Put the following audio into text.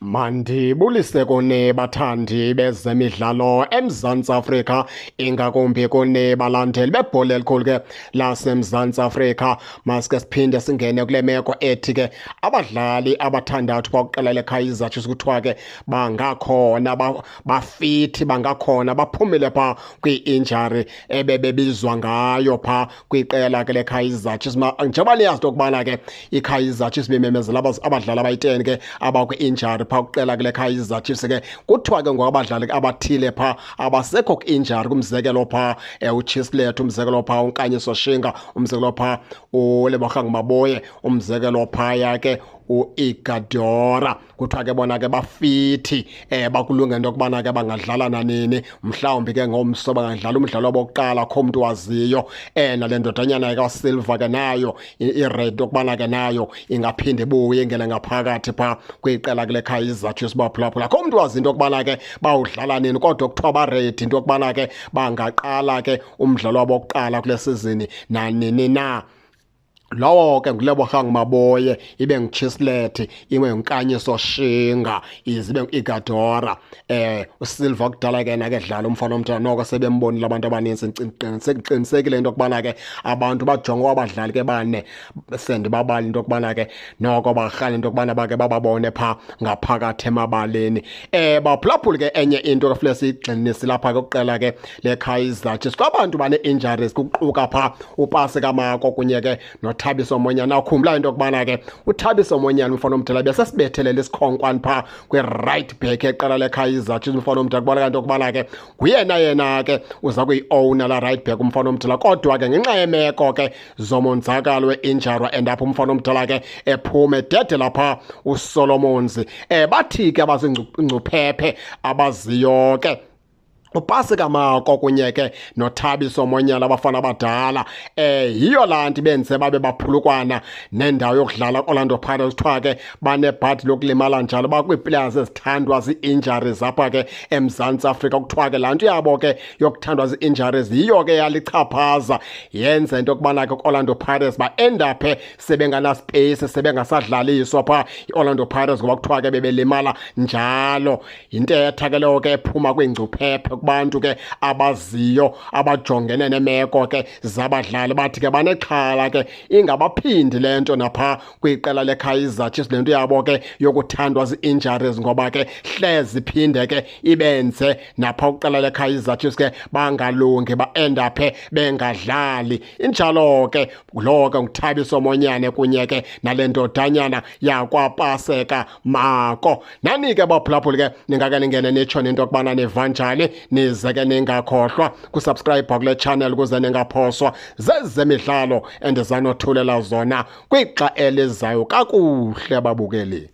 Mandibulise kuni bathandi bezemidlalo eMzantsi Afrika, ingakumbi kuni balandeli bebhola elikhulu ke laseMzantsi Afrika. Masike siphinde singene kule meko ethi ke abadlali abathandathu bakuqela leKaizer Chiefs kuthiwa ke bangakhona bafithi, bangakhona baphumile pha kwi-injury ebebebizwa ngayo pha kwiqela ke leKaizer Chiefs. Njengoba niyazi into yokubana ke iKaizer Chiefs bememezela abadlali abayi-10 ke abakwi-injury pha kuqela kule Kaizer Chiefs ke, kuthiwa ke ngoku abadlali abathile pha abasekho ku-injury, kumzekelo pha uChislett, umzekelo pha uNkanyiso Shinga, umzekelo pha uLebogang Maboe, umzekelo phaya ke uIgadora. Kuthiwa ke bona ke bafithi, bakulungele into yokubana ke bangadlala nanini, mhlawumbi ke ngomso bangadlala umdlalo wabo wokuqala, akho mntu waziyo. Nale ndodanyana kaSilva ke nayo i-ready yokubana ke nayo ingaphinde ibuye ingene ngaphakathi pha kwiqela kule Kaizer Chiefs. Baphulaphula, akho mntu wazi into yokubana ke bawudlala nini, kodwa kuthiwa ba-ready into yokubana ke bangaqala ke umdlalo wabo wokuqala kule sizini nanini na. Lowo ke nguLebogang Maboe, ibe nguChislett, ibe nguNkanyiso Shinga, ize ibe nguIgadora. USilva kudala ke yena ke dlala umfana omdala, noko sebembonile abantu abaninzi. Ndiqinisekile into yokubana ke abantu bajonge abadlali ke bane sendibabala into yokubana ke noko barhale into yokubana bake bababone pha ngaphakathi emabaleni. Baphulaphuli ke, enye into ke funeka siyigxininise lapha ke kuqela ke leKaizer Chiefs, kwabantu bane-injuries kuquka pha uPaseka Mako kunye ke noThabiso Monyane. Akhumbula into yokubana ke uThabiso Monyane, umfana omdala, besesibethelele isikhonkwane pha kwi-right back eqela leKaizer Chiefs. Umfana omdala kubonakala into yokubana ke nguyena yena ke uza kuyi-owner la right back, umfana omdala, kodwa ke ngenxa yemeko ke zomonzakalo we-injury and apho umfana omdala ke ephume dede lapha uSolomons. Bathi ke abazingcuphephe abaziyo ke uPaseka Mako kunye ke noThabiso Monyane, abafana abadala, yiyo laa nto benze babe baphulukwana nendawo yokudlala Orlando Pirates. Kuthiwa ke banebhadi lokulimala njalo, bakwii-players ezithandwa zii-injuries apha ke eMzantsi Afrika. Kuthiwa ke laa nto yabo ke yokuthandwa zii-injuries yiyo ke yalichaphaza, yenza into yokubana ke Orlando Pirates ba-endaphe sebenganaspace, sebengasadlaliswa phaa i-Orlando Pirates, ngoba kuthiwa ke bebelimala njalo. Yintetha ke leyo ke ephuma kwiingcuphephe kubantu ke abaziyo, abajongene nemeko ke zabadlali. Bathi ke banexhala ke ingabaphindi le nto napha kwiqela leKaizer Chiefs, le nto yabo ke yokuthandwa zii-injuries, ngoba ke hleze iphinde ke ibenze napha kwiqela leKaizer Chiefs ke bangalungi, ba-endaphe bengadlali. Injalo ke, lo ke nguThabiso Monyane kunye ke nale ndodanyana yakwaPaseka Mako. Nani ke baphulaphuli ke ningake ningene nitsho nento yokubana niva njani, nize ke ningakhohlwa kusubscribe kule channel ukuze ningaphoswa zezemidlalo endizanothulela zona kwixa elizayo. Kakuhle babukeli.